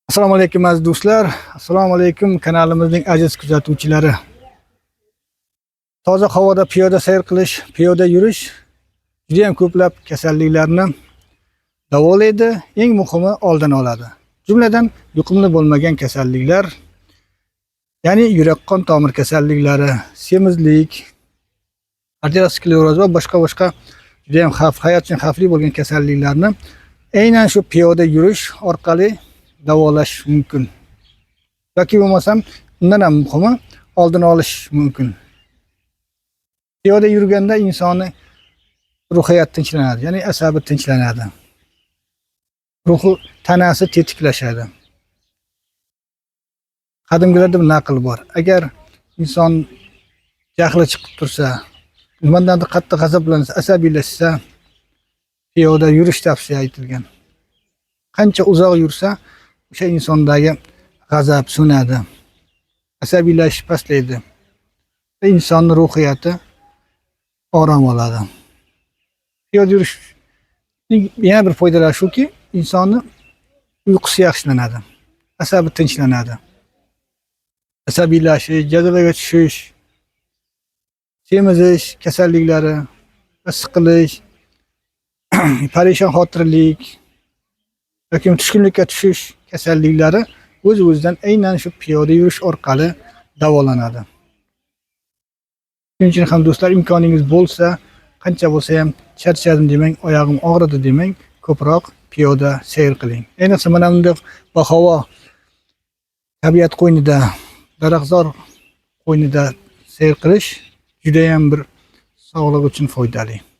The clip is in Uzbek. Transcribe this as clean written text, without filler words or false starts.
Assalomu alaykum, aziz do'stlar. Assalomu alaykum, kanalimizning aziz kuzatuvchilari. Toza havoda piyoda sayr qilish, piyoda yurish juda ham ko'plab kasalliklarni davolaydi, eng muhimi, oldini oladi. Jumladan, yuqumli bo'lmagan kasalliklar, ya'ni yurak qon tomir kasalliklari, semizlik, arterioskleroz va boshqa-boshqa juda ham xavf, hayot uchun xavfli bo'lgan kasalliklarni aynan shu piyoda yurish orqali davolash mumkin. Yoki bo'lmasam, undan ham muhimi, oldini olish mumkin. Piyoda yurganda insonni ruhiyati tinchlanadi, ya'ni asabi tinchlanadi. Ruhi, tanasi tetiklashadi. Qadimgilarda bir naql bor. Agar inson jahli chiqib tursa, nimadandir qattiq g'azablansa, asabiylashsa, piyoda yurish tavsiya etilgan. Qancha uzoq yursa, o'sha insondagi g'azab so'nadi. Asabiylashish pastlaydi. Va insonning ruhiyati orom oladi. Piyoda yurishning yana bir foydalari shuki, insonni uyqusi yaxshilanadi. Asabi tinchlanadi. Asabiylashish, jazavaga tushish, semizish kasalliklari va siqilish, parishon xotirlik yoki tushkunlikka tushish kasalliklari o'z-o'zidan aynan shu piyoda yurish orqali davolanadi. Shuning uchun ham, do'stlar, imkoningiz bo'lsa, qancha bo'lsa ham charchadim demang, oyog'im og'ridi demang, ko'proq piyoda sayr qiling. Ayniqsa mana bunday bahavo, tabiat qo'ynida, daraxtzor qo'ynida sayr qilish juda ham bir sog'liq uchun foydali.